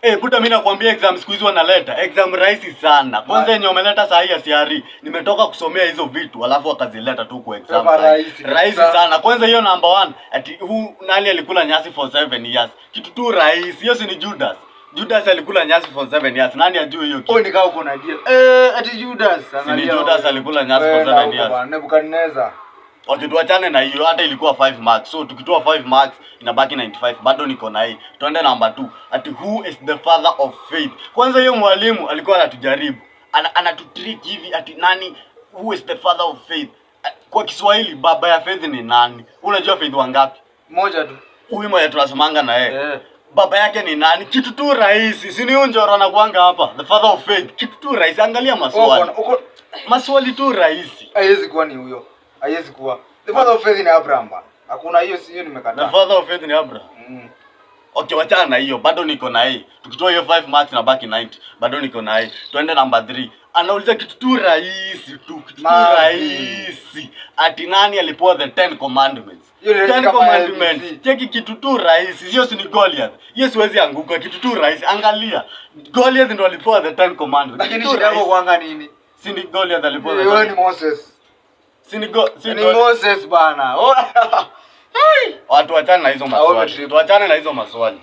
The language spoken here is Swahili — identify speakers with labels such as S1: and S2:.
S1: Eh, buda, mimi nakwambia exam siku hizi wanaleta exam rahisi sana. Kwanza yenye wameleta saa hii ya CRE, nimetoka kusomea hizo vitu alafu wakazileta tu kwa exam
S2: Sema
S1: saa hii.
S2: Rahisi
S1: Rahisi
S2: kabisa.
S1: sana. Kwanza hiyo number one, ati who, nani alikula nyasi for 7 years? Kitu tu rahisi. Hiyo si ni Judas? Judas alikula nyasi for 7 years. Nani ajui hiyo kitu?
S2: Wewe ni kama uko na deal. Eh, ati Judas.
S1: Si ni
S2: Angalia
S1: Judas
S2: wewe.
S1: alikula nyasi for
S2: Wewe
S1: 7
S2: huko
S1: years.
S2: bwana, Nebukadnezar.
S1: Okay, tuachane na hiyo, hata ilikuwa 5 marks. So tukitoa 5 marks inabaki 95. Bado niko na hii. Tuende number 2. Ati who is the father of faith? Kwanza hiyo mwalimu alikuwa anatujaribu. Anatutrick hivi, ati nani, who is the father of faith? Kwa Kiswahili baba ya faith ni nani? Unajua faith wangapi?
S2: Moja tu.
S1: Huyu mwenye tunasomanga na yeye.
S2: Eh.
S1: Baba yake ni nani? Kitu tu rahisi. Si ni huyu Njoro anakuanga hapa? The father of faith. Kitu tu rahisi. Angalia maswali.
S2: Uko
S1: Maswali tu rahisi.
S2: Haiwezi kuwa ni huyo. Haiwezi kuwa. The father of faith ni Abraham bwana. Hakuna hiyo, si hiyo
S1: The
S2: nimekataa.
S1: father of faith ni Abraham. Okay, wachana na hiyo, bado niko na hii. Tukitoa hiyo 5 marks na baki 90, bado niko na hii. Twende number 3. Anauliza kitu tu rahisi tu, kitu tu
S2: Mavi.
S1: Rahisi. Ati nani alipewa the 10 commandments?
S2: Hiyo ni rahisi
S1: 10
S2: kama
S1: commandments.
S2: ABC.
S1: Cheki kitu tu rahisi. Sio, si ni Goliath? Hiyo siwezi anguka, kitu tu rahisi. Angalia. Goliath ndo alipewa the 10 commandments.
S2: Lakini
S1: Kitu tu
S2: shida yako
S1: rahisi.
S2: kwanga nini?
S1: Si ni Goliath alipewa the
S2: Wewe
S1: 10
S2: ni Moses.
S1: Si ni go, si
S2: Ni
S1: Goliath.
S2: Moses bana. Oh.
S1: Watu, wachane na hizo
S2: Ah,
S1: maswali.
S2: wewe.
S1: Tuachane na hizo maswali.